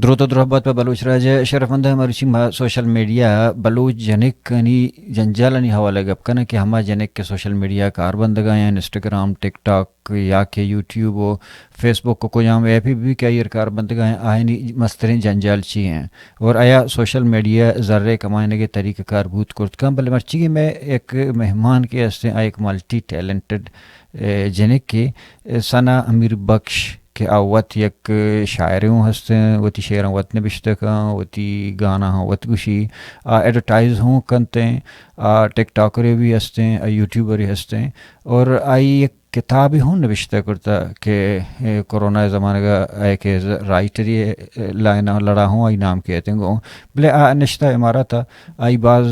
دروت و درہبات پہ بلوچ راج ءِ شرفمنداں۔ مروچی ما سوشل میڈیا ءَ بلوچ جنکانی جنجالانی حوالہ ءَ گپ کناں کہ ہما جنک کہ سوشل میڈیا ءَ کار بندگ ءَ اَنت، انسٹاگرام، ٹک ٹاک یا کہ یوٹیوب و فیس بک و کجام ایپے بہ بیت کہ آئی ءَ کار بندگ ءَ اَنت، آیانی مستریں جنجال چی اَنت؟ اور آیا سوشل میڈیا ءَ زر ءِ کمائینگ ءِ طریقہ کار بوت کرت کنت؟ بلے مرچیگیں مئے یک مہمان کہ ہست اَنت، آ یک ملٹی ٹیلنٹڈ، اے، جنکے، اے، ثنا امیر بخش، کہ آ وت یک شاعرے اوں ہست اَنت، وتی شعراں وت نبشتہ کنت، وتی گاناں ہم وت گوشیت، آ ایڈورٹائز ہوں کنت اَنت، آ ٹک ٹاکرے بھی ہست اَنت، آ یوٹیوبرے ہست اَنت، اور آئی یک کتابے ہوں نبشتہ کرتگ کہ، اے، کورونا ءِ زمانگ ءَ آئی کہ رائٹری لائن ءَ لڑا ہوں آئی نام کہ اتنگ ہوں، بلے آ نشتہ امارات ءَ، آئی باز،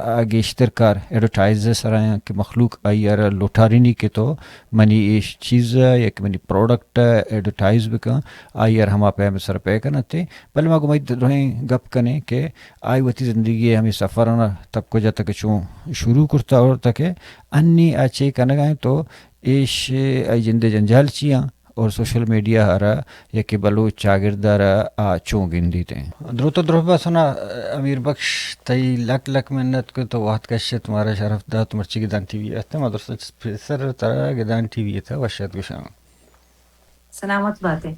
آ، گیشتر کار ایڈورٹائز ءِ سرا اَنت کہ مخلوق آئی ءَ را لوٹارینی کہ تو منی اے چیز ءَ یا کہ منی پروڈکٹ ءَ ایڈورٹائز بکن، آئی ءَ را ہما پیم ءِ سر پے کنت۔ بلے ما گوں آئی درہیں گپ کنیں کہ آئی وتی زندگی ءِ ہمے سفر ءَ تک کجا تک چوں شروع کرتگ اور تک انی آ چے کنگ ءَ اِنت، تو ایش آئی جند ءِ جنجال چی اَنت اور سوشل میڈیا ءَ را یکے بلوچ چاگرد ءَ را آ چوں گندیت اَنت۔ دروت و درہبات ثنا امیر بخش، تئی لک لک منت کہ تو وہد کشت، مارا شرف دات، مرچی گدان ٹی وی ءَ ہست ئے، ما درست پیسر ترا گدان ٹی وی ءِ تہ ءَ وش اتک گوشاں۔ سلامت بات ئے۔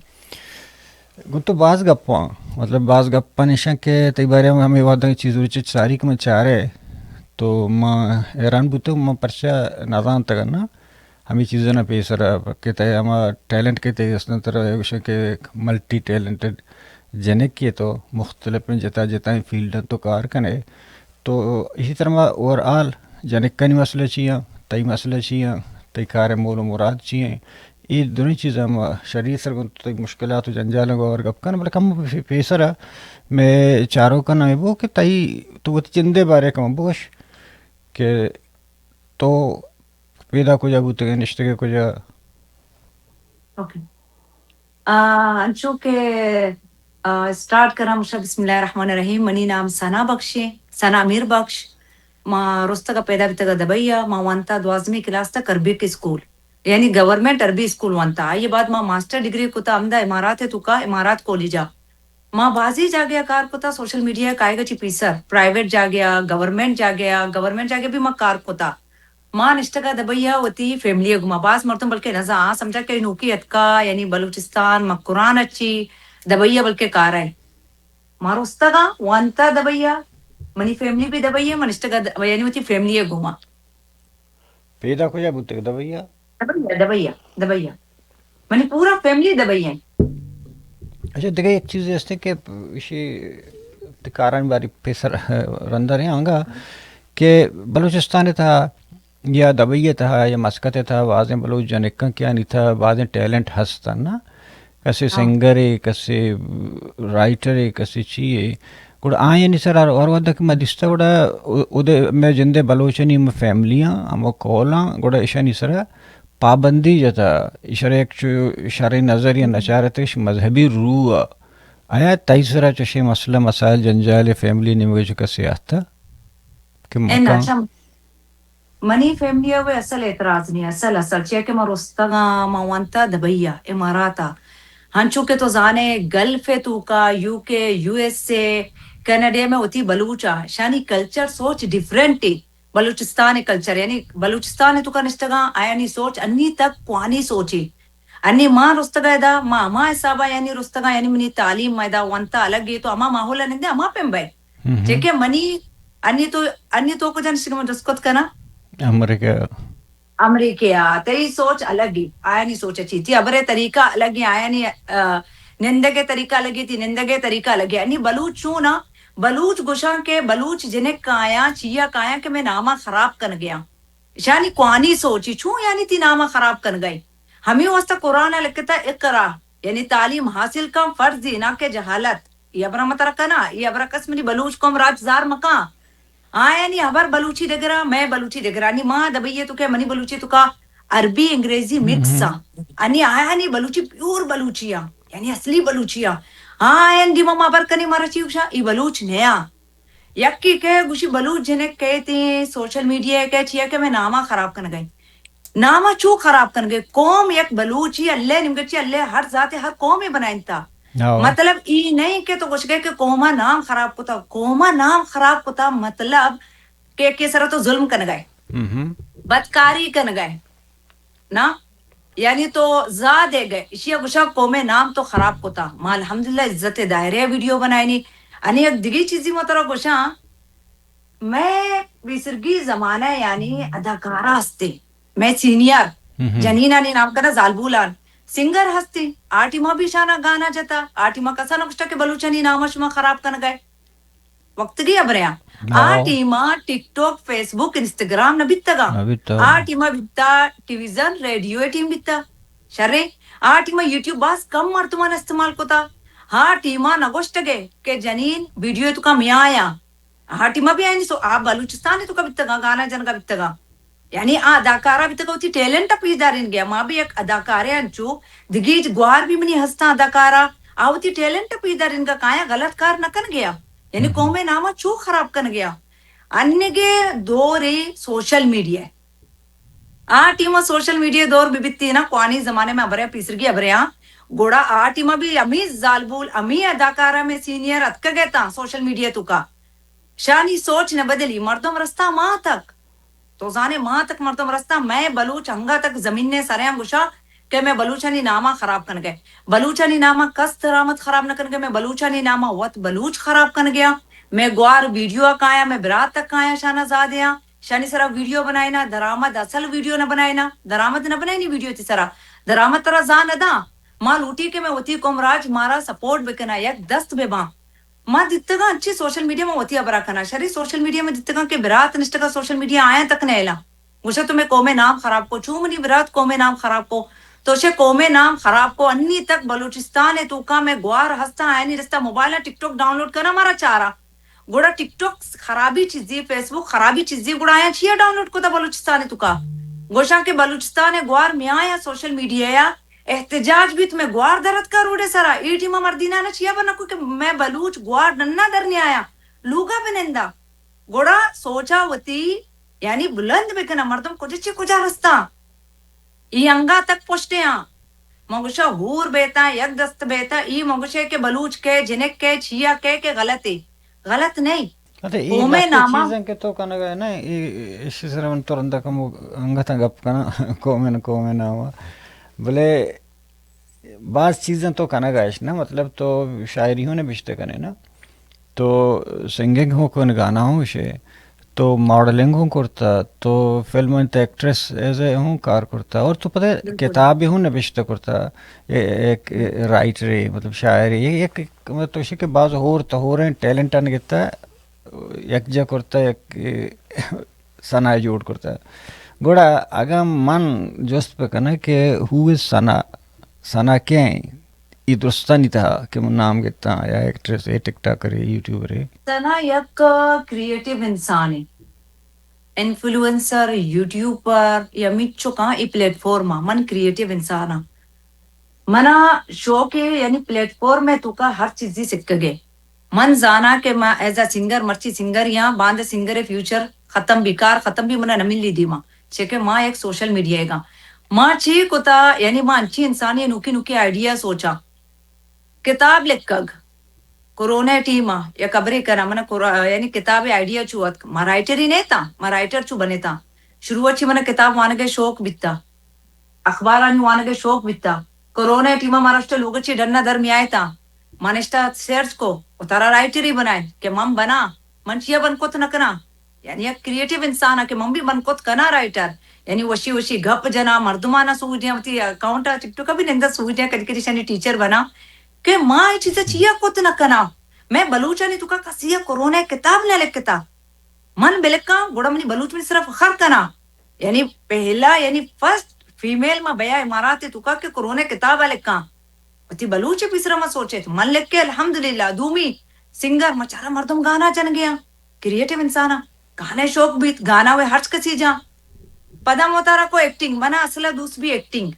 گوں تو باز گپ اَنت، مطلب باز گپ اَنت ایش اَنت کہ تئی بارے ءَ ہمے وہد ءَ چیز روچ ساری کہ من چارے تو ما حیران بوتگ، من پرچا نزانتگ اَنت نا۔ ہمے چیزاں پیسر ءَ کہ تئی ہما ٹیلنٹ کہ تئی است اَنت، ترا گوشاں کہ ملٹی ٹیلنٹڈ جنکے، تو مختلف جتا جتائیں فیلڈاں تو کار کن ئے۔ تو ایشی تر ما اوور آل جنکانی مسئلہ چی اَنت، تئی مسئلہ چی اَنت، تئی کار ءِ مول و مراد چی اَنت، اے دوئیں چیزاں ما شری سر گوں تئی مشکلات و جنجالاں گوں اور گپ کن، بلے کم پی-، پیسر ءَ مئے چاروکاں ہمے بو کہ تئی، تو وتی جند ءِ بارے ءَ کم بگوش کہ تو پیدا کجا بوتگ ئے، نشتگ ئے کجا؟ اوکے۔ آ، انچو کہ، آ، اسٹارٹ کراں، مشا بسم اللہ الرحمن الرحیم۔ منی نام ثنا بخش اِنت، ثنا امیر بخش۔ ما رستگ ءَ پیدا بیتگ ءَ دبئی ءَ، ما ونتا دوازدہمی کلاس تک عربک اسکول، یعنی گورنمنٹ عربی اسکول ونتا۔ آئی ءَ بعد ما ماسٹر ڈگری کتا ہمدا امارات ءِ توکا، امارات کالج ءَ۔ ما بازیں جاگہ ءَ کار کتا، سوشل میڈیا ءِ کائیگ ءَ چہ پیسر، پرائیویٹ جاگہ ءَ، گورنمنٹ جاگہ ءَ، گورنمنٹ جاگہ ءَ بھی ما کار کتا۔ ما نشتگ ءَ دبئی ءَ وتی فیملی ءِ گوما، باز مردم بلکہ نزان، آ سمجھا کہ نوکی اتکا، یعنی بلوچستان، مکران ءَ چی دبئی ءَ بلکہ کار ءَ۔ ما رستگ ءَ، وانتا دبئی ءَ، منی فیملی بھی دبئی ءَ، ما نشتگ ءَ د-، یعنی وتی فیملی ءِ گوما۔ پیدا کجا بوتگ؟ دبئی ءَ؟ دبئی ءَ، دبئی ءَ، دبئی ءَ۔ منی پورا فیملی دبئی ءَ۔ اچھا، دگہ یک چیزے ہست کہ ایشی تئی کارانی باری پیسر رندا رہے آنگا کہ بلوچستان ءِ تہا یا دبئی ءِ تہا یا مسقط ءِ تہا بازیں بلوچ جنکاں کہ آنی تہا بازیں ٹیلنٹ ہست اَنت نا۔ کسے ہاں۔ سنگرے، کسے رائٹرے، کسے چیے۔ گڑا آیانی سرا ہر، ہر وھد کہ ما دیستہ گڑا او-، اودے مئے جندے بلوچانی ہم فیملیاں، ہم کولاں، گڑا ایشانی سرا پابندی جتا، ایشرا یک چو شریں نظرے نہ چارتگ، ایش مذہبی رو ءَ۔ آیا تئی سرا چشیں مسئلہ، مسائل، جنجال فیملی نیمگا چہ کسے آتہ کہ اے مکان؟ نہ، چم-، منی فیملی ءَ وے اصل اعتراض نہیں، اصل، اصل، چیا کہ ما رستگاں، ما وانتا دبئی ءَ، امارات ءَ۔ ہنچو کہ تو زانے، گلف ءِ توکا، یو کے، یو ایس اے، کینیڈا میں وتی بلوچ ءَ، شانی کلچر سوچ ڈیفرنٹ ہے۔ بلوچستان ءِ کلچر، یعنی بلوچستان ءِ توکا نشتگاں، آیانی سوچ انی تک کوانی سوچے۔ انی ما رستگا ادا، ما ہما حسابا یعنی رستگاں، یعنی منی تعلیم ما ادا ونتا الگ ہے، تو ہما ماحول ءَ نندے ہما پیم بئے۔ ہم۔ چہ کہ منی انی تو، انی تو کجا نشتگے من جست کت کناں؟ امریکہ۔ امریکہ ءَ، تئی سوچ الگ ہے، آیانی سوچ اچی، تئی ہبر ءِ طریقہ الگ ہے، آیانی، آ، نندگ ءِ طریقہ الگ ہے، تئی نندگ ءِ طریقہ الگ ہے۔ انی بلوچ چون آ، بلوچ گوشاں کہ بلوچ جنک کایاں، چیا کایاں کہ مئے ناما خراب کنگیاں۔ شانی کوانی سوچی چون یعنی تئی ناما خراب کنگئے۔ ہمے واسطہ قرآن ءَ لکھتا اقرا، یعنی تعلیم حاصل کن فرض ہے، نہ کہ جہالت۔ یہ ہبرا مترکنا، یہ ہبرا کس منی بلوچ قوم راج زار مکان۔ آیانی ہبر بلوچی دگرا، مئے بلوچی دگرا۔ نی ما دبئی ءِ توکا، منی بلوچی توکا عربی انگریزی مکس آں۔ انی آیانی بلوچی پیور بلوچی آں، یعنی اصلی بلوچی آں۔ آیان دیما ما ہبر کنی مارا چی گوشاں، ای بلوچ نیا۔ یکی کہ گوشی بلوچ جنک کئیت ایں، سوشل میڈیا ءَ کئیت، چیا کہ مئے ناما خراب کنگئے۔ ناما چو خراب کنگئے؟ قوم یک بلوچی اللہ نیمگا چی، اللہ ہر ذات ہر قومے بنائینتا۔ ہاں۔ مطلب ای نہیں کہ تو گوشگے کہ قوما نام خراب کتا، قوما نام خراب کتا مطلب کہ کے سرا تو ظلم کنگا ہے، ہم۔ بدکاری کنگا ہے، نا؟ یعنی تو زا دے گئے، اشیا گوشا قوم نام تو خراب کتا۔ ما الحمدللہ عزت دائرے ویڈیو بنائنی۔ انی یک دگی چیزی ما ترا گوشاں، میں پیسرگی زمانہ یعنی اداکارہ ہستے، میں سینئر، ہم۔ جنینانی نام کنا زالبولان، سنگر ہستے، آ ٹیما بھی شانا گانا جتا، آ ٹیما کسا نہ گوشتا کہ بلوچانی نام شما خراب کنگا ہے۔ وقتگی ہبرے آ۔ ہاں۔ آ ٹیما ٹک ٹاک، فیس بک، انسٹاگرام نہ بیتگا۔ نہ بیتگا۔ آ ٹیما بیتا ٹیلیویژن، ریڈیو ٹیم بیتا۔ شرے، آ ٹیما یوٹیوب باز کم مردمان استعمال کتا۔ آ ٹیما نہ گوشتگے کہ جنین ویڈیو تو کا میایا۔ آ ٹیما بھی آئینی سو، آ بلوچستان تو کا بیتگا، گانا جنگا بیتگا۔ یعنی آ اداکارہ بیتگا وتی ٹیلنٹ ء پیش دارین گیا۔ ما بھی یک اداکارے انچو دگیج گوار بھی منی ہستاں اداکارہ، آ وتی ٹیلنٹ ء پیش دارین گا، کایا غلط کار نہ کن گیا۔ یعنی ہم۔ قوم نام ء چو خراب کن گیا۔ انگے دور سوشل میڈیا۔ آ ٹیم سوشل میڈیا دور بھی بیتی نا، کوانی زمانے میں ابرے پیسرگی ابرے ہاں۔ گوڑا آ ٹیم بھی امی زالبول، امی اداکارہ میں سینئر اتکگے تا سوشل میڈیا تو کا۔ شانی سوچ نہ بدلی، مردم رستا ماں تک۔ تو زانے ماں تک مردم رستا، میں بلوچ انگا تک زمین نے سریاں گشا کہ میں بلوچانی ناما خراب کنگے۔ بلوچانی ناما کس درآمد خراب نہ کنگے، میں بلوچانی ناما وت بلوچ خراب کنگیا۔ میں گوار ویڈیو کایا، میں برات تک کایا شانا زادیاں۔ شانی سرا ویڈیو بنائینا، درآمد اصل ویڈیو نہ بنائینا، درآمد نہ بنائینی ویڈیو تی سرا۔ درآمد ترا زان ادا، ما لوٹی کہ میں وتی قوم راج مارا سپورٹ بکنا، یک دست بباں۔ ما دیتگاں انچیں سوشل میڈیا ما وتی ہبرا کناں۔ شری سوشل میڈیا ما دیتگاں کہ برات نشتگاں سوشل میڈیا آیاں تک نہ ایلاں۔ گوشا تو میں قوم نام خراب کو، چو منی برات قوم نام خراب کو، تو شے قوم نام خراب کو۔ انی تک بلوچستان ء توکا میں گوار ہستاں، آیانی رستا موبائل ء ٹک ٹاک ڈاؤن لوڈ کناں مارا چارا۔ گڑا ٹک ٹاک خرابی چیزی، فیس بک خرابی چیزی، گڑا آیاں چیا ڈاؤن لوڈ کتا بلوچستان ء توکا؟ گوشاں کہ بلوچستان ء گوار میایا سوشل میڈیا یا احتجاج بیت، میں گوار درت کا روڈ ء سرا، ای ٹیما مردینانا چیا بنا کو کہ میں بلوچ گوار ننا در نیایا، لوگا بنندا۔ گڑا سوچا وتی یعنی بلند بکنا، مردم کجا چی کجا رستا، ای انگا تک پشتے آں۔ من گوشا ہور بیتا، یک دست بیتا، ای من گوشے کہ بلوچ کے، جنک کے، چیا کے کہ غلطی، غلط نہیں۔ اچھا، اے قوم لہتے نامہ چیزاں کہ تو کنگا ہے نا، اے، اے، ایشی سر من ترندا کمو انگتاں گپ کناں، قوم ء، قوم ء نام ء۔ بلے باز چیزاں تو کنگا اش نا، مطلب تو شاعری ہوں نبشتہ کنے نا، تو سنگنگ ہوں کن، گانا ہوں گشے، تو ماڈلنگ ہوں کرتا، تو فلم انت ایکٹریس ایز اے ہوں کار کرتا، اور تو پتہ بالکل۔ کتاب ہوں نبشتہ کرتا، اے، ایک، اے، رائٹرے، مطلب شاعرے، یہ یک، مطلب تو شے کہ باز ہور تہوریں ٹیلنٹ ان گتا، یکجا کرتا، یک ثنا جوڑ کرتا۔ گڑا اگاں من جست بکناں کہ ہو از ثنا، ثنا کئے ایں؟ ای درستانی تہا کہ من نام گتاں، یا ایکٹریس اے، ٹک ٹاکر اے، یوٹیوبر اے۔ ثنا یک کریئیٹو انسانے۔ انفلوئنسر، یوٹیوبر یا مچکاں ای پلیٹ فارم آ من کریئیٹو انسان آں۔ منا شوق اے، یعنی پلیٹ فارم ء توکا ہر چیزی سکگے۔ من زاناں کہ ما ایز ا سنگر، مرچی سنگر یاں، باند سنگر ء فیوچر ختم بی، کار ختم بی، منا نہ ملی دیما۔ چہ کہ ما یک سوشل میڈیا ء گاں۔ ما چی کتا، یعنی ما انچی انسانی نوکی نوکی آئیڈیا سوچاں۔ کتاب لکھگ، کورونا ٹیم ء یک ہبرے کناں، منا کورا-، یعنی کتاب ء آئیڈیا چو اتک۔ ما رائٹر ہی نیتاں، ما رائٹر چو بنیتاں۔ شروع ء چی منا کتاب وانگ ء شوق بیتا۔ اخبارانی وانگ ء شوق بیتا۔ کورونا ء ٹیم ء مارا اشتہ لوگ ء چہ ڈن ء در میایتاں۔ من اشتہ سرچ کو، وتارا رائٹرے بنائے کہ من بناں، من چیا بن کت نہ کناں۔ یعنی یک کریئیٹو انسان آں کہ من بھی بن کت کناں رائٹر۔ یعنی وشی وشی گپ جناں، مردماناں سوج دیاں، وتی اکاؤنٹ ء ٹک ٹاک ء بھی ننداں سوج دیاں، کدی کدی شانی ٹیچر بناں کہ ما اے چیز ء چیا کت نہ کناں۔ میں بلوچانی توکا کسی ء کورونا ء کتاب نہ لکھتا۔ من بلکاں، گڑا منی بلوچ منی سرا فخر کناں۔ یعنی پہلا، یعنی فرسٹ فیمیل ما بیا امارات توکا کہ کورونا کتاب ء لکھاں۔ وتی بلوچ پیسرا ما سوچیت، من لکھے الحمدللہ۔ دومی سنگر، ما چارا مردم گانا جنگے آں، کریئیٹو انسان آں۔ گانا شوق بیت، گانا وے ہرچ کسی جاں۔ پدا موتارا کو ایکٹنگ، منا اصلا دوست بھی ایکٹنگ۔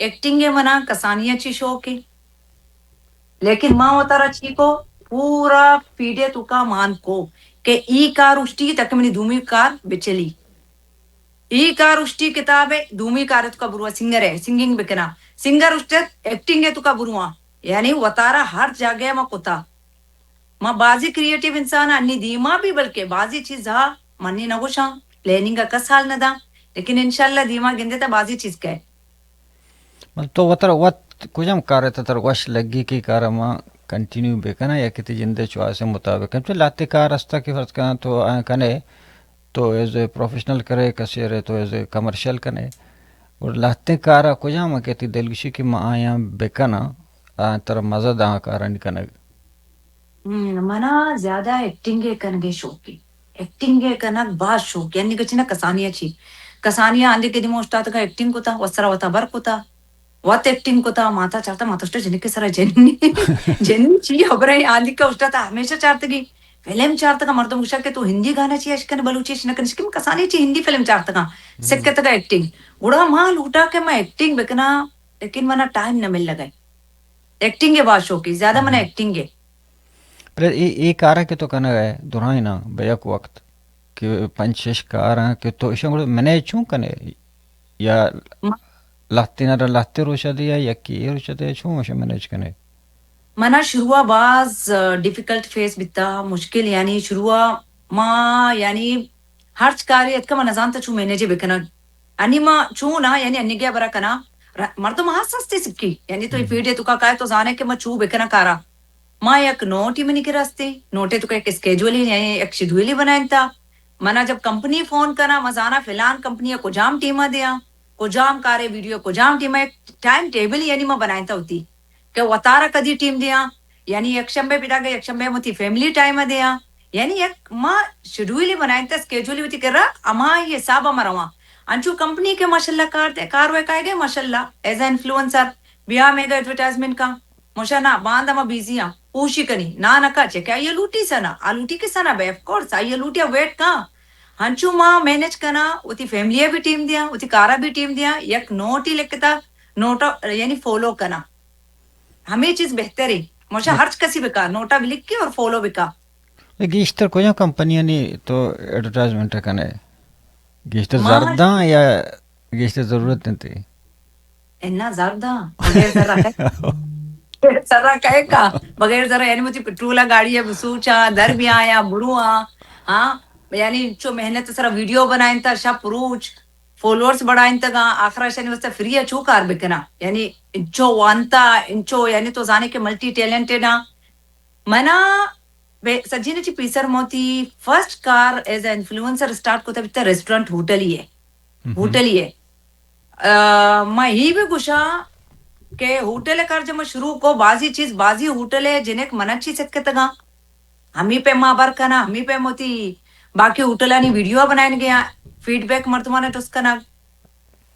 ایکٹنگ ء منا کسانی ء چی شوق ء۔ لیکن ما وتارا چی کو، پورا فیڈ ء توکا مان کو کہ ای کار اشتی تاکہ منی دومی کار بچلی۔ ای کار اشتی کتاب ء، دومی کار ء توکا برواں سنگر ء، سنگنگ بکناں۔ سنگر اشتت ایکٹنگ ء توکا برواں۔ یعنی وتارا ہر جاگہ ما کتا۔ ما بازی کریئیٹو انسان آں، انی دیما بھی، بلکہ بازی چیز ہا منی نہ گوشاں، پلاننگ ء کس حال نہ داں، لیکن انشاءاللہ دیما گندے تا بازی چیز کئے۔ مطلب تو وتر وت کجام کار ء تر وش لگی کہ کار ما کنٹینیو بکناں یا کہ تئی جند ء چوائس ء مطابق؟ انچو لہتے کار ہستا کہ فرض کناں تو آیاں کنے، تو ایز اے پروفیشنل کرے، کسے رے تو ایز اے کمرشل کنے، اور لہتے کار ء کجام ء کہ تئی دلگوشی کہ ما آیاں بکناں، آ ترا مزہ داں کارانی کنگ؟ ہم، منا زیادہ ایکٹنگ ء کنگ ء شوق ء۔ ایکٹنگ ء کنگ باز شوق ء۔ انی گچی نا کسانی ء چی۔ کسانی ء آندے کہ دیما اوشتاتگا ایکٹنگ کتا، وسرا وتا بر کتا، وت ایکٹنگ کتا، ماتا چارتا، ماتا اوشتا جنک ء سرا جنی۔ جنی چی خبر ہے، آندے کہ اوشتاتا ہمیشہ چارتگی۔ فلم چارتگا، مردم گوشا کہ تو ہندی گانا چی اشکن، بلوچی اش نکن، اشکن کسانی چی ہندی فلم چارتگا، ہم۔ سکتگا ایکٹنگ۔ گڑا ما لوٹا کہ ما ایکٹنگ بکنا، لیکن منا ٹائم نہ مل لگا۔ ایکٹنگ ء باز شوق ء، زیادہ من ہم۔ ایکٹنگ ء۔ پر اے، اے کاراں کہ تو کنگ ء درائیں نا بہ یک وقت کہ پنچ شش کاراں کہ تو ایشاں گڑا منیج چون کنے؟ یا م- لہتین ء را لہتے روچ ء دے یا یکی اے روچ ء دے، چون ایشاں منیج کنے؟ منا شروع ء باز، آ، ڈیفیکلٹ فیس بیتا، مشکل، یعنی شروع ء ما، یعنی ہرچ کارے اتکا ما نزانتا چون مینیج بکنگ۔ انی ما چون آ، یعنی انیگے برا کنا، ر-، مردم ہاس ہستے سکی۔ یعنی تو اے ہم۔ فیلڈ ء توکا کائے تو زانے کہ ما چو بکناں کارا۔ ما یک نوٹی منی کرا ہستے، نوٹے توکا یک اسکیجولی، یعنی یک شیڈولی بنائینتا۔ منا جب کمپنی فون کنا، ما زانا فلان کمپنی ء کجام ٹیم ء دیاں، کجام کارے ویڈیو کجام ٹیم ء، یک ٹائم ٹیبل یعنی ما بنائینتا ہوتی کہ وتارا کدی ٹیم دیاں، یعنی یک شنبے بیداگے یک شنبے متی فیملی ٹائم ء دیاں۔ یعنی یک ما شیڈولی بنائینتا، اسکیجولی وتی کرا، ہما حساب ء ما رواں۔ انچو کمپنی کہ ماشاءاللہ کار دے، کار وے کائے گئے ماشاءاللہ، ایز اے انفلوئنسر، بیا میگا ایڈورٹائزمنٹ کا، مشا نا، باندا ما بیزی آں، اوشی کنی، نا نکا چے کہ آئیے لوٹی سنا، آ لوٹی کے سنا بے، آف کورس، آئیے لوٹی آ ویٹ کا۔ ہنچو ما مینج کنا، وتی فیملی ء بھی ٹیم دیاں، وتی کارا بھی ٹیم دیاں، یک نوٹی لکھتا، نوٹا یعنی فالو کنا۔ ہمے چیز بہتر ہے۔ مشا ہرچ کسی بکا، نوٹا بھی لکھ کے اور فالو بکا۔ گیشتر کجا کمپنیانی تو ایڈورٹائزمنٹ کنے؟ گیشتر ما زرداں یا گیشتر ضرورت انت؟ انا زرداں، بغیر زرا کئے؟ بغیر زرا کئے کا؟ بغیر زرا یعنی مجھے پٹرولا گاڑی ہے، بسوچا، در بیا یا برو آ۔ ہاں، یعنی چو محنت سرا ویڈیو بنائیں تا شپ روچ، فالوورز بڑھائیں تگا، آخرا شانی واسطہ فری چو کار بکنا۔ یعنی انچو وانتا، انچو یعنی تو زانے کہ ملٹی ٹیلنٹڈ ہاں۔ منا بے-، سجین چی پیسر موتی فرسٹ کار ایز اے انفلوئنسر اسٹارٹ کوتا بیتا ریسٹورنٹ ہوٹل ہی ہے۔ ہم۔ ہوٹل ہی ہے۔ آ، ما ہی بھی گوشاں کہ ہوٹل کار جب ما شروع کو، بازی چیز، بازی ہوٹل ہے جنک منا چی سکتگا۔ ہمی پہ ما بر کنا، ہمی پہ موتی باقی ہوٹلانی ویڈیو بنائن گیا، فیڈ بیک مردمانا ٹس کنا۔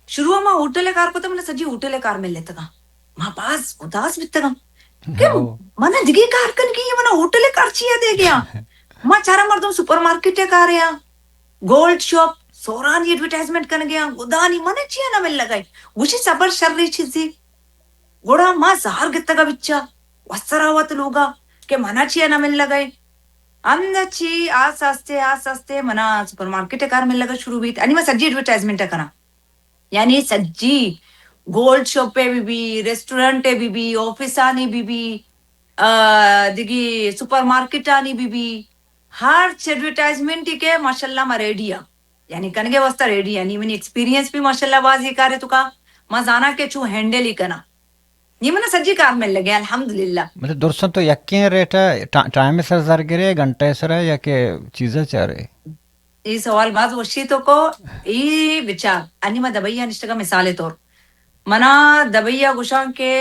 شروع ء ما ہوٹل ء کار کتگ، من سجی ہوٹل ء کار مل لیتگاں۔ ما باز اداس بیتگاں کہ او۔ من دگہ کار کنگی، من ہوٹل ء کار چیا دے گیا؟ ما چارا مردم سپر مارکیٹ ء کار یا گولڈ شاپ، سورانی ایڈورٹائزمنٹ کنگے آں، گدانی من چیا نہ مل لگائی؟ گوشی صبر شری چیزی۔ گڑا ما زہر گتگا بچا، وسرا وت لوگا کہ منا چیا نہ مل لگائی۔ ہمدا چی آس آستے، آس آستے منا سپر مارکیٹ ء کار مل لگا شروع بیت۔ انی ما سجی ایڈورٹائزمنٹ ء کناں۔ یعنی سجی گولڈ شاپ ء بی بی، ریسٹورنٹ ء بی بی، آفیسانی بی بی، آ، دگی سپر مارکیٹانی بی بی، ہر چ ایڈورٹائزمنٹ ای کہ ماشاءاللہ ما ریڈی آں۔ یعنی کنگے واسطہ ریڈی آں۔ نی منی ایکسپیرینس بھی ماشاءاللہ بازی کارے تو کا، ما زانا کہ چو ہینڈل ہی کنا۔ نی منا سجی کار مل لگے، الحمدللہ۔ مطلب درستاں تو یکیں ریٹ ء ٹا-، ٹائم سر زر گرے، گھنٹہ سر یا کہ چیزا چارے؟ اے سوال باز وشی تو کو، اے بچار، انی ما دبئی ء نشتگا مثال طور۔ منا دبئی ء گوشاں کہ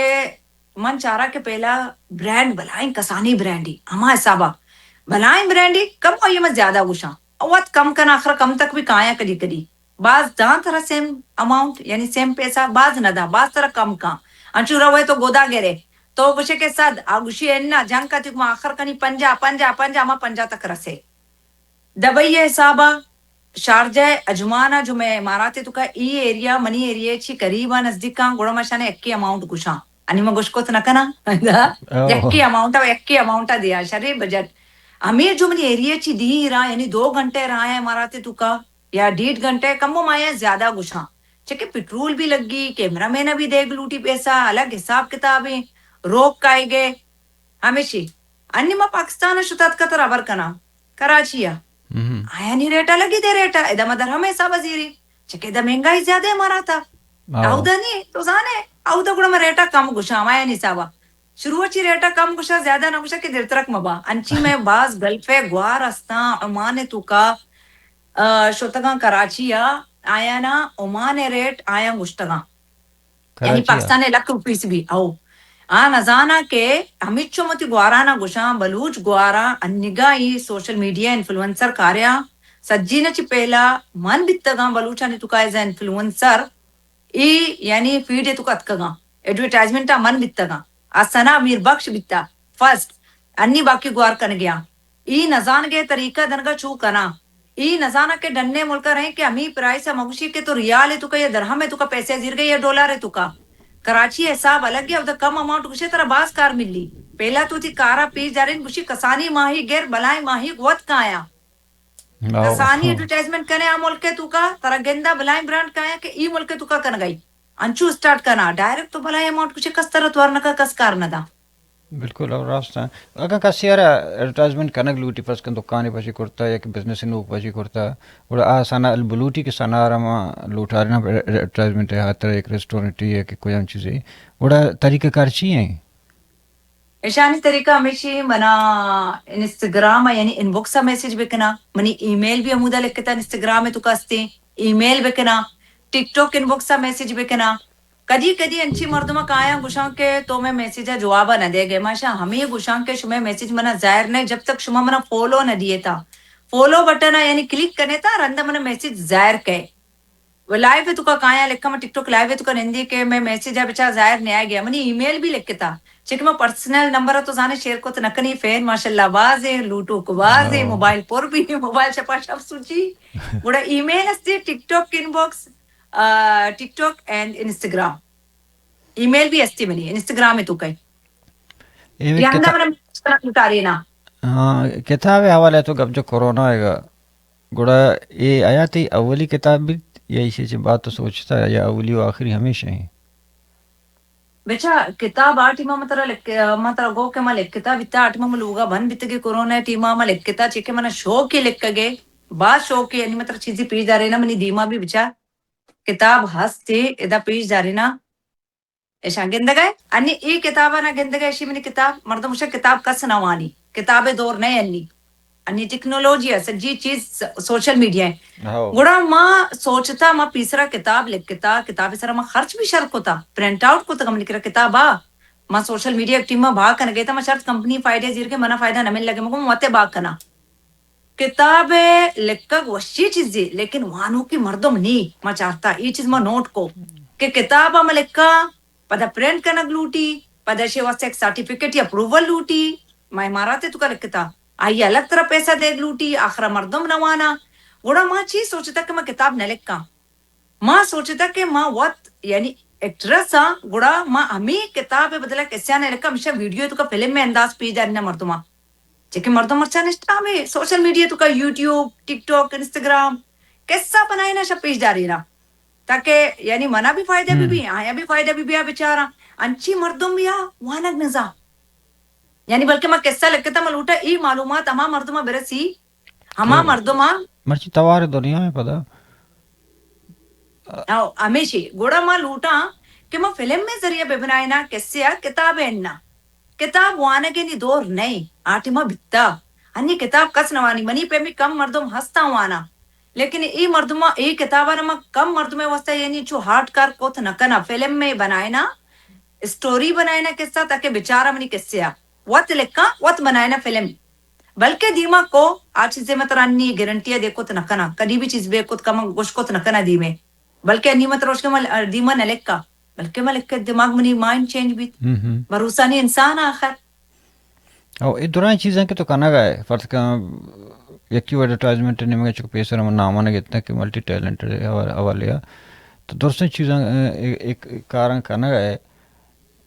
من چارا کہ پہلا برانڈ بلائیں کسانی برانڈی، ہما حسابا بلائیں برانڈی، کم آئی ما زیادہ گوشاں۔ او وت کم کن آخر کم تک بھی کایاں کدی کدی۔ باز داں ترا سیم اماؤنٹ، یعنی سیم پیسہ باز نہ داں، باز ترا کم کاں۔ انچو روے تو گودا گرے، تو گوشے کہ صد، آ گوشی انا جنگ کا تک ما آخر کنی پنجاہ، پنجاہ، پنجاہ، ما پنجاہ تک رسے۔ دبئی ء حساب ء شارجہ ء اجمان ء جو مئے امارات ء توکا ای ایریا، منی ایریا چی قریب ء نزدیک آں، گڑا ما شانے یکے اماؤنٹ گوشاں۔ انی ما گوش کت نہ کناں۔ اوہ۔ یکے اماؤنٹ ء، یکے اماؤنٹ ء دیا، شرے بجٹ۔ ہمے جو منی ایریا چی دی را، یعنی دو گھنٹے راہ ء امارات ء توکا، یا ڈیڑھ گھنٹے کمو ما یا زیادہ گوشاں۔ چکہ پٹرول بھی لگی، کیمرہ مین بھی دیگ لوٹی پیسہ، الگ حساب کتابیں۔ روک کائیگے، ہمیشی۔ انی ما پاکستان ءَ شتاتکا ترا ہبر کناں، کراچی ءَ۔ آیانی ریٹ ءَ لگی دے ریٹ ءَ، ادا ما درہم ءِ حساب ءَ زیری۔ چکہ ادا مہنگائی زیادہ امارات ءَ۔ اودا نی، تو زانے، اودا گڑا ما ریٹ ءَ کم گوشاں، آیانی حساب ءَ۔ شروع ءَ چی ریٹ ءَ کم گوشاں، زیادہ نہ گوشاں کہ دلترک مبا۔ انچی مئے باز گلف ءِ گوار استاں، عمان ءِ توکا، آ، شتگاں کراچی ءَ، آیانا عمان ءِ ریٹ آیاں گوشتگاں۔ یعنی پاکستان ءِ لکھ روپیس بی، او۔ آ نزاناں کہ ہمچو وتی گوارانا گوشاں، بلوچ گواراں انیگا ای سوشل میڈیا انفلوئنسر کاریاں، سجین چی پہلا من بیتگاں بلوچانی توکا ایز اے انفلوئنسر، ای یعنی فیڈ ءِ توکا اتکگاں، ایڈورٹائزمنٹ ءَ من بیتگاں، آ ثنا میر بخش بیتا، فرسٹ، انی باقی گوار کنگیاں۔ ای نزانگ ءِ طریقہ دنگا چو کناں۔ ای نزاناں کہ ڈنے ملک ءَ رہیں کہ ہمیں پرائس ءَ مگوشی کہ تو ریال ءِ توکا یا درہم ءِ توکا پیسے زیرگے یا ڈالر ءِ توکا۔ کراچی ءِ حساب الگ ءَ، اودا کم اماؤنٹ گوشے ترا باز کار ملی۔ پہلا تو وتی کارا پیش دارین گوشی کسانی ماہی گر بلائیں ماہی وت کایاں۔ کسانی ایڈورٹائزمنٹ کنے آ ملک ءِ توکا، ترا گندا بلائیں برانڈ کایاں کہ ای ملک ءِ توکا کنگائی۔ انچو اسٹارٹ کنا، ڈائریکٹ تو بلائیں اماؤنٹ گوشے کس ترا توار نکا، کس کار ندا۔ بالکل، او راست ایں۔ اگاں کسے ءَ را ایڈورٹائزمنٹ کنگ لوٹی، فرض کن دکانے پشی کرتا یا کہ بزنس نوک پشی کرتا، گڑا آ ثنا البلوٹی کہ ثنا ءَ را ما لوٹاریناں ایڈورٹائزمنٹ ءِ ہاترا، یک ریسٹورنٹے یا کہ کجام چیزے، گڑا طریقہ کار چی ایں؟ ایشانی طریقہ ہمیشی، منا انسٹاگرام ءَ یعنی انباکس ءَ میسج بکنا، منی ای میل بھی ہمودا لکھتا، انسٹاگرام ءِ توکا استیں، ای میل بکنا، ٹک ٹاک انباکس ءَ میسج بکنا۔ کدی کدی انچی مردم کایاں گوشاں کہ تو مئے میسج ءَ جواب ءَ نہ دے گئے۔ ما شا ہمے گوشاں کہ شمئے میسج منا ظاہر نہ، جب تک شما منا فالو نہ دیے تا۔ فالو بٹن ءَ یعنی کلک کنے تا، رندا منا میسج ظاہر کئے۔ و لائیو ءِ توکا کایاں لکھاں، من ٹک ٹاک لائیو ءِ توکا نندی کہ مئے میسج ءَ بچار ظاہر نیا گیا۔ منی ای میل بھی لکھتا۔ چکہ ما پرسنل نمبر ءَ تو زانے شیئر کت نہ کنی، فین ماشاءاللہ بازیں، لوٹوک بازیں، موبائل پر بھی، موبائل شپا شپ سوچی۔ گڑا ای میل استی، ٹک ٹاک انباکس، آ، TikTok and Instagram. Email بھی استی منی، انسٹاگرام ءِ توکا۔ اے یا ہندا کتا-، منا میسج کنا کارینا۔ ہاں، کتاب ءِ حوالے تو گپ جو کرونا ءِ گا، گڑا اے آیا تئی اولی کتاب بیت یا ایشی چہ بعد تو سوچتا یا اولی و آخری ہمیش ایں؟ بچا کتاب آ ٹیما من ترا لکھ-، من ترا گو کہ من لکھتا بیتا، آ ٹیما من لوگا بند بیتگے کرونا ٹیما من لکھتا، چہ کہ منا شوق ءَ لکھگے، باز شوق ءَ، یعنی من ترا چیزی پیش دارینا، منی دیما بھی بچا کتاب ہستے، ادا پیش دارینا۔ ایشاں گندگ ءَ، انی اے کتاب ءَ نہ گندگ ءَ، ایشی منی کتاب، مردم گوشاں کتاب کس نہ وانی، کتاب ءِ دور نہ انی، انی ٹیکنالوجی ءَ، سجی چیز س-، سوشل میڈیا ءَ۔ گڑا ما سوچتا، ما پیسرا کتاب لکھتا، کتاب ءِ سرا ما خرچ بھی شر کتا، پرنٹ آؤٹ کتا، منی کرا کتاب آ، ما سوشل میڈیا ٹیم ءَ بھا کنگے تا، ما شرط کمپنی فائدہ زیرگے، منا فائدہ نہ مل لگے، مگو ما وتے بھا کنا۔ کتاب ءِ لکھگ وشی چیزے، لیکن وانوکی مردم نی۔ ما چارتا اے چیز ما نوٹ کو کہ کتاب ءَ ما لکھاں، پدا پرنٹ کنگ لوٹی، پدا ایشی واسطہ یک سرٹیفکیٹ یا اپروول لوٹی۔ ما امارات ءِ توکا لکھتا، آئی الگ ترا پیسہ دیگ لوٹی، آخرا مردم نہ وانا۔ گڑا ما چی سوچتا کہ ما کتاب نہ لکھاں۔ ما سوچتا کہ ما وت یعنی ایکٹریس آں، گڑا ما ہمے کتاب ءِ بدلا قصہ نہ لکھاں، ہمیشہ ویڈیو ءِ توکا فلم ءِ انداز پیش دارینا مردماں۔ چہ کہ مردم مرچاں نشتہ ہمے سوشل میڈیا ءِ توکا، یوٹیوب، ٹک ٹاک، انسٹاگرام، قصہ بنائینا شا پیش دارینا، تاکہ یعنی منا بھی فائدہ بھی بی، آیا بھی فائدہ بھی بیا بچاراں۔ انچی مردم بیا وانگ نزا۔ یعنی بلکہ ما قصہ لکھتا، ما لوٹا ای معلومات ہما مردماں برسی، ہما مردماں۔ مرچی توار دنیا ءَ پدا۔ او، ہمیشی۔ گڑا ما لوٹاں کہ ما فلم ءِ ذریعہ بہ بنائینا قصے ءَ، کتاب ءَ نہ۔ کتاب وانگ ءِ نی دور نئیں، آ ٹیما بیتا۔ انی کتاب کس نہ وانی، منی پیمی کم مردم ہستاں وانا۔ لیکن اے مردماں، اے کتاباں ما کم مردم ءِ واسطہ یعنی چو ہارڈ کار کت نہ کنا، فلم ءَ بنائینا، اسٹوری بنائینا قصہ تاکہ بچارا منی قصے ءَ۔ وت لکھاں، وت بنائینا فلم۔ بلکہ دیما کو آ چیزے ما ترا انی گارنٹی ءَ دے کت نہ کناں، کدی بھی چیز بے کت کماں گوش کت نہ کناں دیمے۔ بلکہ انی ما ترا گوش کہ ما دیما نہ لکھاں، بلکہ ما لکھاں دماگ منی مائنڈ چینج بیت۔ بھروسہ نی انسان آخر۔ او اے درائیں چیزاں کہ تو کنگ ءَ ئے، فرض کن یکی و ایڈورٹائزمنٹ ءِ نیمگ ءَ چک پیسر ہم نام ءَ نہ گتنا کہ ملٹی ٹیلنٹڈ ءِ حوالے ءَ۔ تو درستیں چیزاں، اے، اے، اے کاراں کنگ ءَ ئے۔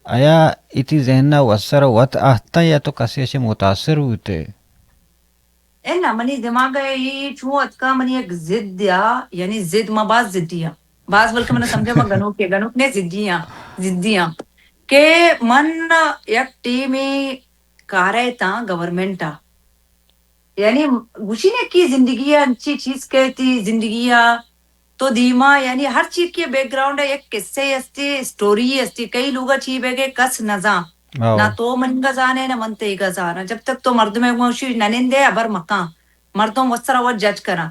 آیا اے تئی ذہن ءَ وسر ءَ وت آہتہ یا تو کسے ءَ چہ متاثر بوتے؟ اے نہ، منی دماغ ءَ اے چوں اتکا، منی یک ضد یا، یعنی ضد، ما باز ضدی آں۔ باز بلکہ من سمجھا ما گنوک یا، گنوک نے ضدی آں، ضدی آں۔ کہ من یک ٹیمے کارے تاں گورنمنٹ ءَ، یعنی گوشی نے کہ زندگی ءَ انچیں چیز کئیتی، زندگی ءَ تو دیما، یعنی ہر چیز کے بیک گراؤنڈ ءَ یک قصے ہستی، اسٹوری ہستی، کئی لوگا چی بیگے کس نزان۔ آؤ۔ نہ تو منیگا زانے، نہ من تئیگا زاناں۔ جب تک تو مردمے گوشی نہ نندے، ہبر مکاں۔ مردم وت سرا وت جج کناں۔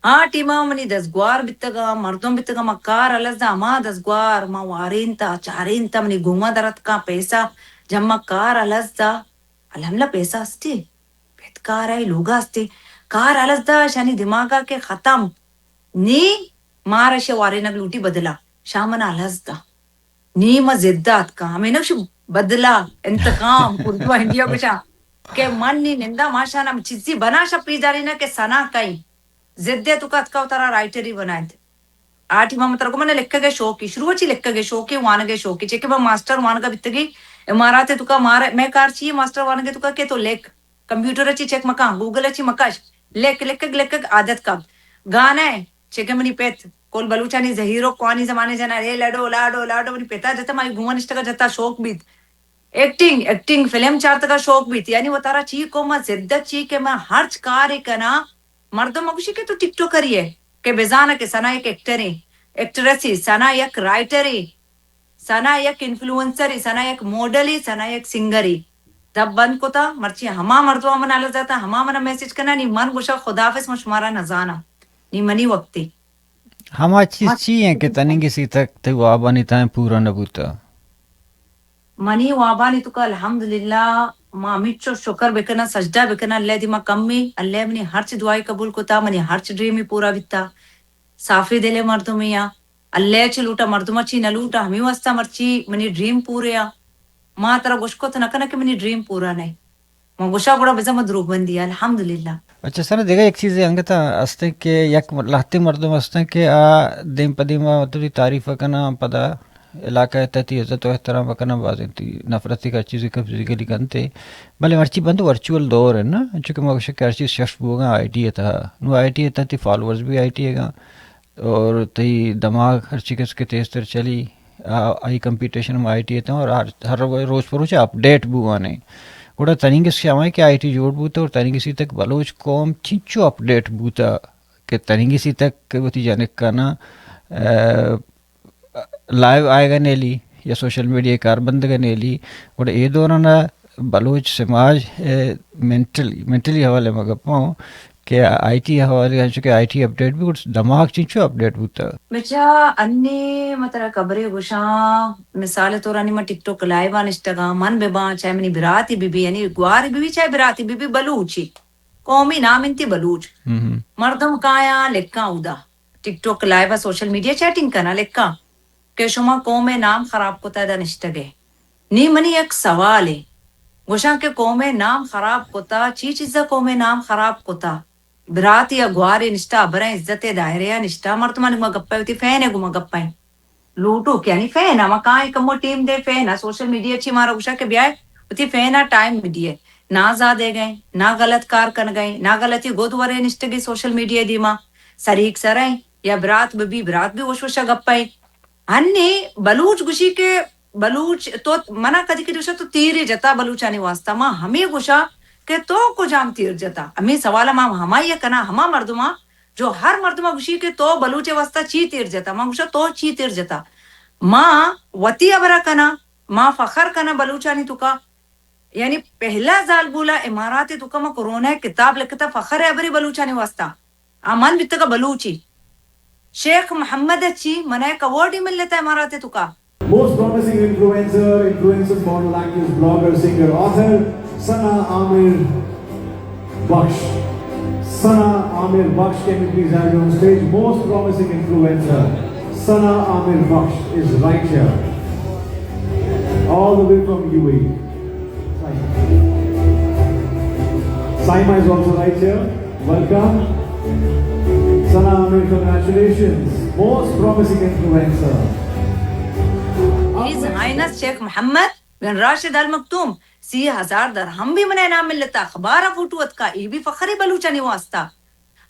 آ ٹیما منی دزگوار بیتگاں، مردم بیتگاں، ما کار الس دا، ہما دزگوار ما وارینتا، چارینتا، منی گوما درتکاں، پیسہ جمع، کار الس دا۔ الحمدللہ پیسہ ہستی، پت کار ءَ لوگا ہستی، کار الس دا، شانی دماغا کہ ختم۔ نی مارا شہ وارینگ لوٹی بدلا، شاہ منا الس دا۔ نی ما ضد ءَ اتکاں، ہمے نہ گوشی بدلہ، انتقام، اردو ءَ ہندی ءَ گوشاں کہ من نی نندا، ما شان ہم چیزی بنا شپی داری نہ کہ سنا کئی ضد ءَ تو کت کا ترا رائٹری بنائیں۔ آ ٹیم ءَ من ترا گوں من لکھگ ءِ شوقی، شروع ءَ چی لکھگ ءِ شوقی، وانگ ءِ شوقی، چہ کہ من ماسٹر وانگ ءَ بیتگی امارات ءِ توکا، مارا، مئے کار چی ماسٹر وانگ ءِ توکا کہ تو لکھ، کمپیوٹر ءَ چی چیک مکاں، گوگل ءَ چی مکش، لکھ، لکھگ، لکھگ عادت کپ۔ گانا ءَ چہ کہ منی پت کل بلوچانی زہیرو کوانی زمانے جنا، اے لڈو، لاڈو، لاڈو، منی پتا جتا، مائی گوما نشتگا جتا، شوق بیت۔ ایکٹنگ، ایکٹنگ، فلم چارتگا شوق بیت۔ یعنی وتارا چی کو ما ضد چی کہ ما ہرچ کارے کنا، مردم مگوشی کہ تو ٹک ٹاکر ئے، کہ بزانا کہ ثنا یک ایکٹر ئے، ایکٹریس ئے، ثنا یک رائٹر ئے۔ ثنا یک انفلوئنسر ئے، ثنا یک ماڈل ئے، ثنا یک سنگر ئے۔ دپ بند کتا، مرچی ہما مردماں من الس داتا، ہما منا میسج کنا، نی من گوشا خداحافظ، من شمارا نزاناں۔ نی منی وقت ئے۔ ہما چیز ما چی ایں کہ تنیگی سی تک تئی وابانی تائیں پورا نہ بوتا؟ منی وابانی توکا الحمدللہ ما ہمینچو شکر بکناں، سجدہ بکناں، اللہ دیما کمی، اللہ منی ہرچ دعائی قبول کتا، منی ہرچ ڈریمی پورا بیتا۔ صافی دل مردمے آں۔ اللہ چی لوٹا، مردم چی نہ لوٹا، ہمے واسطہ مرچی منی ڈریم پورے آں۔ ما ترا گوش کت نہ کناں کہ منی ڈریم پورا نہ۔ ما گوشا گڑا بزاں ما دروگ بندی آں، الحمدللہ۔ اچھا سر، دگہ یک چیزے انگتا استیں کہ یک لہتے مردم استیں کہ آ دیم پہ دیما مطلب تعریف کناں، پدا علاقہ ءِ تہا تئی عزت و احترام کناں، بازیں تئی نفرتی کا چیزے کہ فزیکلی کنتے، بلے مرچی بند ورچوئل دور ہے نا، چونکہ ما گوشے کہ ہر چیز شش بوگا آئی ٹی ءِ تہا، نو آئی ٹی ءِ تہا تئی فالوورز بھی آئی ٹی ءِ گا اور تئی دماغ ہر چی کس کہ تیز تر چلی، آ، آئی کمپیٹیشن ہم آئی ٹی ءِ تہا اور ہر، ہر روچ پہ روچ اپڈیٹ بوگانے۔ گڑا تنیگس کہ ہمائے کہ آئی ٹی جوڑ بوتا اور تنیگسی تک بلوچ قوم چنچو اپڈیٹ بوتا کہ تنیگسی تک کہ وتی جنک کنا، آ، لائیو آئیگا نیلی یا سوشل میڈیا کار بندگا نیلی، گڑا اے دوران بلوچ سماج، اے، مینٹلی، مینٹلی حوالے ما گپاں کہ آئی ٹی حوالے، انچو کہ آئی ٹی اپڈیٹ بھی گڑا دماغ چنچو اپڈیٹ بوتا۔ بچا انی ما ترا خبرے گوشاں، مثال طور انی ما ٹک ٹاک لائیو آ نشتگاں، من بباں، چاہے منی براتی بی بی، یعنی گواری بی بی، چاہے براتی بی بی، بلوچی، قومی نام انتی بلوچ۔ ہم ہم۔ مردم کایاں لکھاں اودا۔ ٹک ٹاک لائیو ءَ سوشل میڈیا چیٹنگ کناں، لکھاں کہ شما قوم ءِ نام خراب کتا، ادا نشتگ ئے۔ نی منی یک سوالے، گوشاں کہ قوم ءِ نام خراب کتا، چی چیزا قوم ءِ نام خراب کتا؟ براتے یا گوارے نشتا، ہبراں عزت ءِ دائرہ ءَ نشتا، مردمانی گوما گپ ءَ، وتی فین ءِ گوما گپ ءَ۔ لوٹوک یعنی فین ءَ، ما کائیں کمو ٹیم دے فین ءَ، سوشل میڈیا چی مارا گوشا کہ بیائے وتی فین ءَ ٹائم بدیے۔ نا زادے گئے، نا غلط کار کنگئے، نا غلطی گد ورے نشتگی سوشل میڈیا دیما، سریک سریں یا برات بہ بی، برات بھی وش وشا گپئے۔ ہنی بلوچ گوشی کہ بلوچ تو منا کدی کدی گوشا تو تیرے جتا بلوچانی واسطہ، ما ہمے گوشا کہ تو کجام تیر جتا؟ ہمے سوال ما ہمائی کنا، ہما مردما جو ہر مردما گوشی کہ تو بلوچ واسطہ چی تیر جتا؟ ما گوشا تو چی تیر جتا؟ ما وتی ہبرا کنا، ما فخر کنا بلوچانی توکا۔ یعنی پہلا زالبولا امارات توکا ما کرونا کتاب لکھتا، فخر ہبرے بلوچانی واسطہ۔ آ من بیتگا بلوچی۔ شیخ محمد چی منا یک اوارڈی ملتا امارات توکا۔ Most promising influencer, influencer, model, actress, blogger, singer, author, Sana Amir Baksh. Sana Amir Baksh, can you please have you on stage? Most promising influencer, Sana Amir Baksh is right here. All the way from U A E. Saima is also right here. Welcome. Sana Amir, congratulations. Most promising influencer. His Highness Sheikh Mohammed bin Rashid Al Maktoum, سی ہزار درہم بھی منا انعام ملتا، اخبار فوٹو اتکا، ای بھی فخر بلوچانی واسطہ۔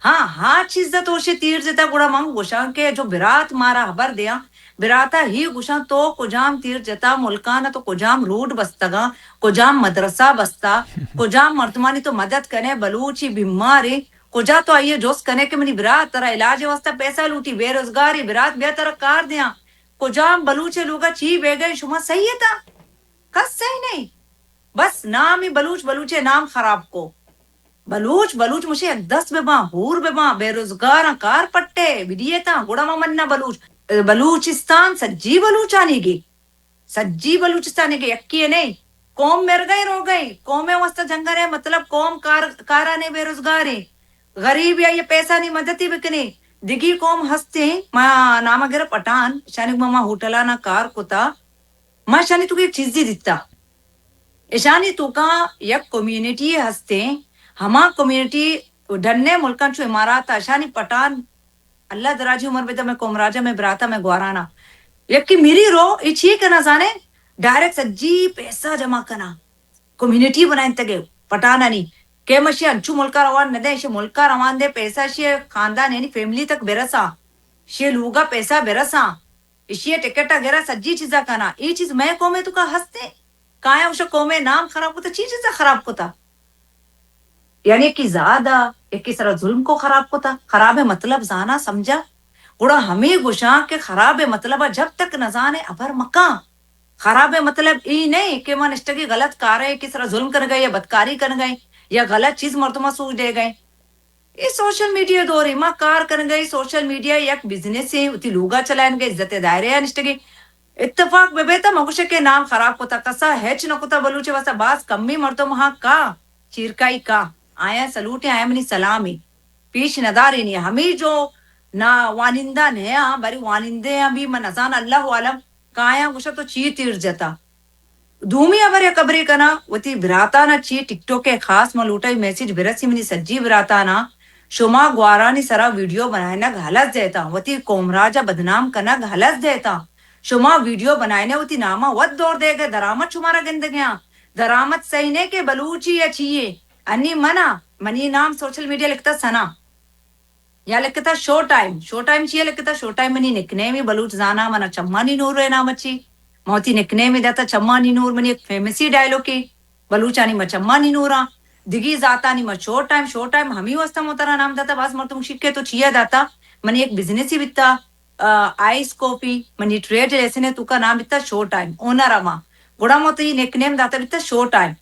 ہاں، ہا چیز تو شے تیر جتا، گڑا من گوشاں کہ جو برات مارا خبر دیاں، براتا ہی گوشاں، تو کجام تیر جتا ملکانا، تو کجام روڈ بستگا، کجام مدرسہ بستا، کجام مردمانی تو مدد کنے، بلوچی بیمارے، کجا تو آئیے جست کنے کہ منی برات ترا علاج واسطہ پیسہ لوٹی، بے روزگاری، برات بیا ترا کار دیاں۔ کجام بلوچے لوگا چی بیگئے، شما صحیح اتا؟ کس صحیح نہیں۔ بس نامی بلوچ، بلوچے نام خراب کو۔ بلوچ، بلوچ مشے یک دست بباں، ہور بباں، بے روزگاراں کار پٹے، بدیتاں، گڑا ما مننا بلوچ۔ بلوچستان سجی بلوچانی گے، سجی بلوچستانی گے، یکی نہیں۔ قوم مرگئے روگئے، قوم واسطہ جنگرے، مطلب قوم کار، کارانے، بے روزگارے، غریب یا یہ پیسہ نی مددی بکنے۔ دگی قوم ہستے، ما نامہ گر پٹھان، شانی ما، ما ہوٹلانا کار کتا، ما شانی تو یک چیزی دیتا۔ اشانی توکا یک کمیونٹی ہستیں، ہما کمیونٹی ڈنے ملکاں چو امارات ء، اشانی پٹھان، اللہ دراجی عمر بدہ، میں قوم راجہ، میں براتا، میں گوارانا۔ یکی میری رو، ای چی کنا زانے؟ ڈائریکٹ سجی پیسہ جمع کنا۔ کمیونٹی بنائنتگے پٹھانانی۔ کہ مشی انچو ملکا روان ندے، اشی ملکا روان دے، پیسہ اشی خاندان یعنی فیملی تک برسا۔ اشی لوگا پیسہ برسا۔ اشی ٹکٹ گرا، سجی چیزا کنا۔ ای چیز میں قومے توکا ہستے؟ کایاں گوشاں قومے نام خراب کتا، چی چیزا خراب کتا؟ یعنی یکی زادا، یکی سرا ظلم کو خراب کتا، خراب مطلب زانا سمجھا۔ گڑا ہمیں گوشاں کہ خراب مطلب جب تک نزانے ابر مکاں۔ خراب مطلب ای نہیں کہ من اشتگی غلط کارے، یکی سرا ظلم کر گئے یا بدکاری کر گئے یا غلط چیز مردمہ سوچ دے گئے۔ اے سوشل میڈیا دورے ما کار کنگئے، سوشل میڈیا یک بزنسے، وتی لوگا چلائینگئے، عزت دائرہ آ نشتگی۔ اتفاق بہ بیتا مگوشے کہ نام خراب کتا، کسا ہچ نہ کتا، بلوچے واسطہ باز کمی مردم ہاں کا چیرکائی کا، آیا سلوٹے، آیا منی سلامے۔ پیش ندارینی ہمیں جو نا وانندہ نیا، بری وانندے ہاں بھی من نزان، اللہ عالم۔ کایاں گوشا تو چی تیر جتا۔ دومی ہبر یک ہبرے کناں، وتی براتانا چی ٹک ٹوک ء خاص من لوٹاں اے میسج برسی منی سجی براتانا، شما گوارانی سرا ویڈیو بنائینگ ہلس دیتاں، وتی قوم راج ء بدنام کنگ ہلس دیتاں۔ شما ویڈیو بنائینے وتی ناما وت دور دیگ ء، درآمد شمارا گندگیاں۔ درآمد صحیح نے کہ بلوچی یا چیے۔ انی منا، منی نام سوشل میڈیا لکھتا سنا۔ یا لکھتا شو ٹائم۔ شو ٹائم چیا لکھتا؟ شو ٹائم منی نک نیمے، بلوچ زاناں منا چمانی نور ء نام چی۔ من وتی نک نیمے داتا چمانی نور، منی یک فیمسی ڈائلوگے، بلوچانی ما چمانی نوراں، دگی ذاتانی ما شو ٹائم۔ شو ٹائم ہمے واسطہ من ترا نام داتا، باز مردم گوشی کہ تو چیا داتا؟ منی یک بزنسے بیتا، آ، آئس کافی، منی ٹریڈ لائسنس ء توکا نام بیتا شو ٹائم، اونر آں ما۔ گڑا من وتی نک نیم داتا بیتا شو ٹائم۔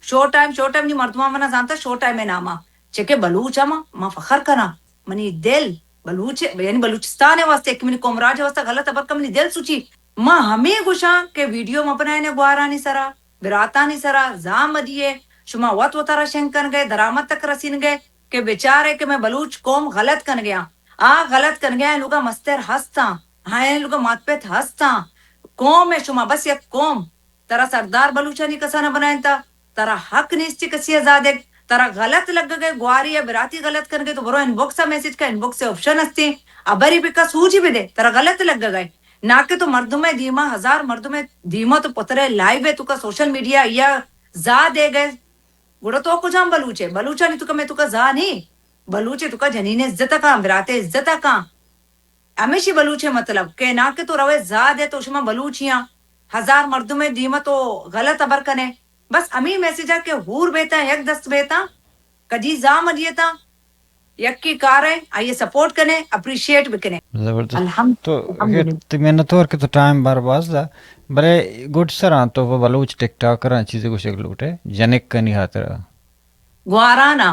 شو ٹائم، شو ٹائم نی مردماں منا زانتا شو ٹائم ء ناما۔ چہ کہ بلوچ آں ما، ما فخر کناں۔ منی دل بلوچ، یعنی بلوچستان ء واسطہ کہ منی قوم راج ء واسطہ غلط ہبر کن، منی دل سوچی۔ ما ہمے گوشاں کہ ویڈیو مہ بنائینے گوارانی سرا، براتانی سرا، زاں مہ دیے، شما وت وتارا شنگ کنگئے، درآمد تک رسینگئے کہ بچارے کہ میں بلوچ قوم غلط کنگیاں۔ آ غلط کنگیاں لوگا مستر ہستاں، ہاں لوگا مات پت ہستاں۔ قوم ء شما بس یک قوم۔ ترا سردار بلوچانی کسا نہ بنائینتا، ترا حق نیست چہ کسی ء زادگ، ترا غلط لگگ ء، گواری ء براتی غلط کنگ ء تو برو ان باکس ء میسج کن، ان باکس ء آپشن ہستیں، ابری بکا سوجی بدے، ترا غلط لگگ ء۔ نا کہ تو مردم ء دیما، ہزار مردم ء دیما تو پتر ء لائیو ء توکا سوشل میڈیا یا زا دیگ ء، گڑا تو کجام بلوچ ء؟ بلوچانی توکا میں توکا زا نہیں، بلوچ ء توکا جنین ء عزت ء کاں، برات ء عزت ء کاں۔ ہمیشی بلوچ ء مطلب کہ نا کہ تو روئے زاد ء تو شما بلوچیاں، ہزار مردم ء دیما تو غلط ہبر کنے۔ بس ہمے میسج ء کہ ہور بیتاں، یک دست بیتاں، کدی زام دیتاں، یکے کار ء آئی ء سپورٹ کنے، اپریشیٹ بکنے۔ زبردست۔ الحمد-، تو الحمدللہ۔ تو منتوار کہ تو ٹائم بار باز دا، بلے گڈ سراں تو پہ بلوچ ٹک ٹاکراں چیزے گوشگ لوٹے، جنک کنی خاطر۔ گوارانا،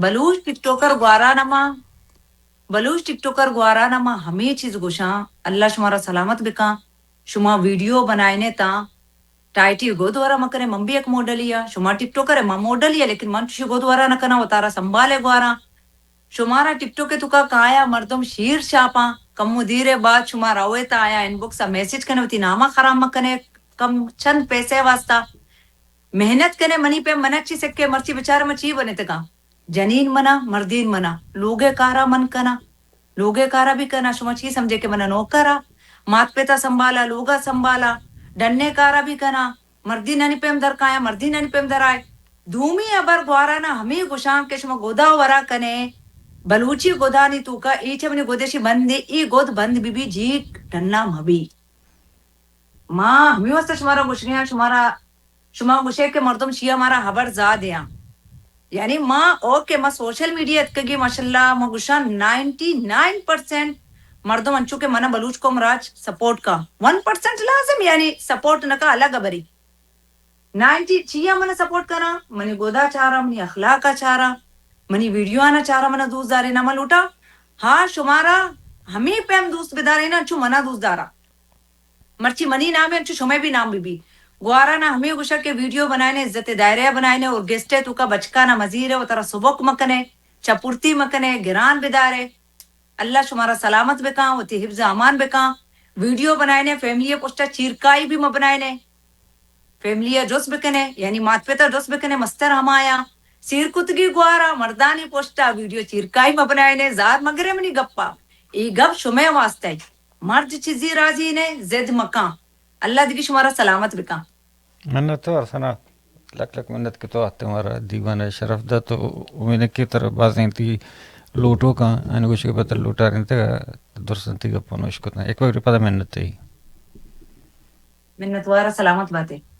بلوچ ٹک ٹاکر گوارانا ما بلوچ ٹک ٹاکر گواران ء ما ہمے چیز گوشاں، اللہ شمارا سلامت بکاں۔ شما ویڈیو بنائینے تاں ٹائٹی گود ورا مکنے، من بھی یک ماڈلی آ، شما ٹک ٹاکر ء ما ماڈلی آ، لیکن من چوشی گود ورا نہ کناں، وتارا سنبھالے گواراں۔ شمارا ٹک ٹاک ء توکا کایا مردم شیر شاپاں، کمو دیر ء بعد شما روئے تا آیا ان باکس ء میسج کنے، وتی ناما خراب مکنے، کم چند پیسے واسطہ محنت کنے، منی پیم منت چی سکے، مرچی بچار ما چی بنتگاں۔ جنین منا، مردین منا، لوگے کارا من کنا، لوگے کارا بھی کنا، شما چی سمجھے کہ منا نوکرا، مات پتا سنبھالا، لوگا سنبھالا، ڈنے کارا بھی کنا، مردینانی پیم در کایا، مردینانی پیم در آئے۔ دومی ہبر گوارانا ہمے گوشاں کہ شما گدا ورا کنے، بلوچی گدانی توکا اے چہ منی گدشی بندے، اے گد بند بی بی جی ڈنا مبی۔ ما ہمے واسطہ شمارا گوشگیاں، شمارا، شما گوشے کہ مردم چیا مارا ہبر زا دیاں۔ یعنی ما، اوکے، ما سوشل میڈیا اتکگی، ماشاءاللہ، ما گوشاں نائنٹی نائن پرسینٹ مردم انچو کہ منا بلوچ قوم راج سپورٹ کا، ون پرسینٹ لازم یعنی سپورٹ نہ کا، الگ بری۔ نائنٹی چیا منا سپورٹ کنا، منی گودا چارا، منی اخلاقا چارا، منی ویڈیو آنا چارا، منا دوست دارے نا، من لوٹا ہاں شمارا ہمے پیم دوست بدارے نا، انچو منا دوست دارا۔ مرچی منی نام انچو شمئے بھی نام بی بی۔ گوارا نا ہمے گوشا کہ ویڈیو بنائنے، عزت دائرہ بنائنے اور گیسٹ توکا بچکا نا مزیرے و ترا سبک مکنے، چپرتی مکنے، گران بدارے۔ اللہ شمارا سلامت بکاں، وتی حفظ امان بکاں۔ ویڈیو بنائنے، فیملی پشتا چیرکائی بھی مبنائنے۔ فیملی ء جست بکنے، یعنی مات پت ء جست بکنے، مستر ہمایاں سیر کتگی گوارا، مردانی پشتا ویڈیو چیرکائی مبنائنے، زار مگرے منی گپا۔ اے گپ شمئے واسطہ ء۔ مرد چیزی راضی نے، زد مکاں۔ اللہ دگی شمارا سلامت بکاں۔ منت وار ثنا، لک لک منت کہ تو آتے ہمارا دیوان ء شرف دا، تو امید کہ ترا بازیں تی لوٹو کاں، ان گوش کہ پتہ لوٹاریں تے درسنتی گپانو اشکتاں۔ ایک وقت پدا منت تی۔ منت وار، سلامت باتے۔